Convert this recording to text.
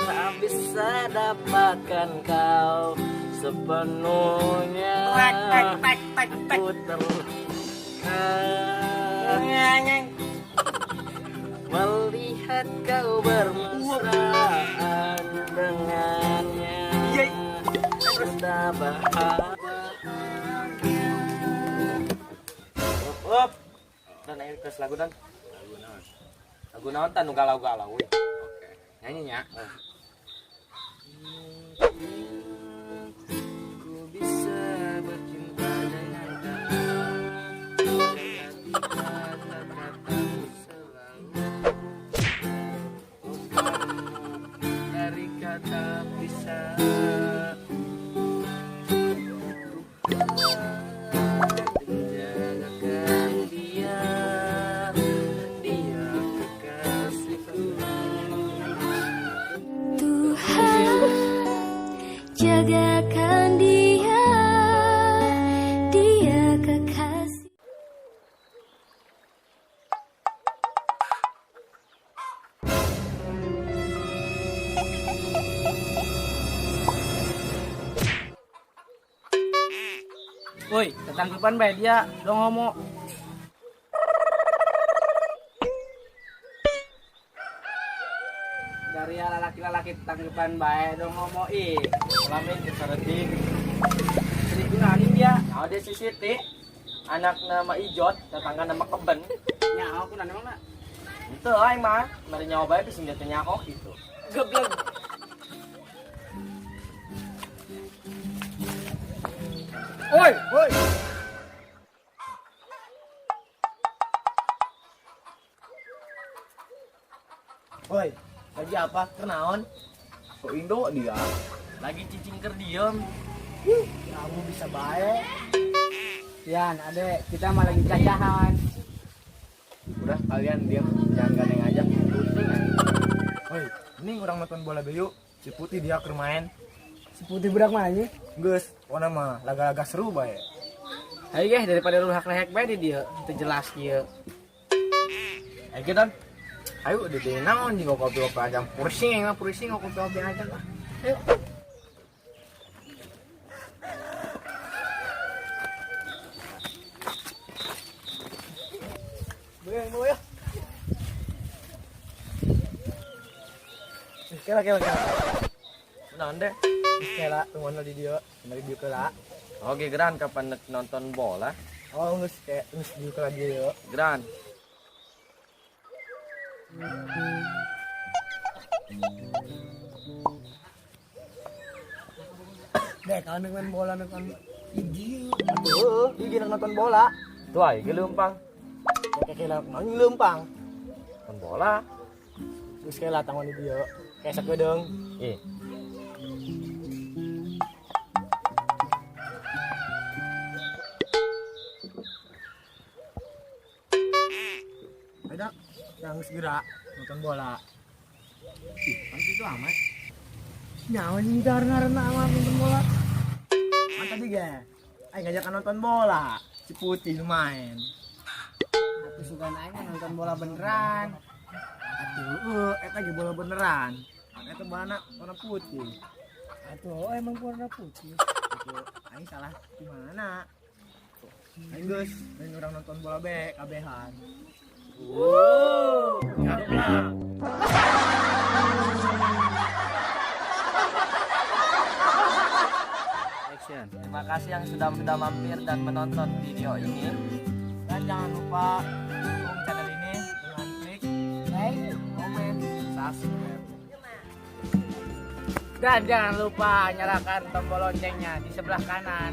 Tak bisa dapatkan kau sepenuhnya. Ku terluka melihat kau bermesraan dengannya. Sudah bahagia. Up. Dan ayo ke lagu dan. Lagu naon? Lagu naon tan nu galau-galau we. Oke. Nyanyinya. Ku bisa bercinta dengan kamu dengan kata-katamu selalu dari kata bisa. Jagakan dia, dia kekasihku. Tuhan, jagakan dia, dia kekasih. Woi, ketangkepan bae dia, dong ngomong. Dari laki-laki ketangkepan bae dong ngomong ih. Lamin kesaretik. Seribu nani dia. Nah, dia si Siti. Anak nama Ijot, tetangga nama Keben. Nyaho ku nani mana? Itu aing mah, mari nyawa bae bisa senjata nyaho gitu. Geblek. Woi, woi. Woi, lagi apa? Kenaon? Kok Indo dia? Lagi cicing ker diem. Kamu bisa bae. Yan, adek, kita mah lagi cacahan. Udah kalian diam, jangan gandeng aja. Penting aja. Woi, ini orang nonton bola beyu. Si Putih dia keur main. Si Putih budak mana ini? Geus, pokona mah laga-laga seru bae. Ayo geh, daripada lu hak lehek bae di dia, teu jelas kieu. Ayo kita. Ayo di dieu naon jeung kopi-kopi aja. Pusing mah pusing kopi-kopi aja lah. Ayo. Boleh, boleh ya. Kela kela kela. Naon deh? Kela, tungguan di dia, mari dieu kela. Oke, Gran, kapan nonton bola? Oh, geus kayak geus dieu kela dieu. Gran. Deh, kalau nonton bola nonton ieu. Atuh, ieu ge nonton bola. Tuh aing ge leumpang. Kayak kela naon leumpang. Nonton bola. Geus kela tangan di dieu. Kayak sakedeung. Ih. Ada yang geus gerak nonton bola. Ih, kan itu amat. Nyawa sih kita karena amat nonton bola. Man tadi ge, aing ngajakan nonton bola. Si Putih main. Atuh sugan aing mah nonton bola beneran. Atuh, eta ge bola beneran. Eta bolana warna putih. Atuh, emang warna putih. Atuh, aing salah di mana? Aing geus, aing urang nonton bola be kabehan. Wow. Action. Terima kasih yang sudah mampir dan menonton video ini. Dan jangan lupa dukung channel ini dengan klik like, comment, subscribe. Dan jangan lupa nyalakan tombol loncengnya di sebelah kanan.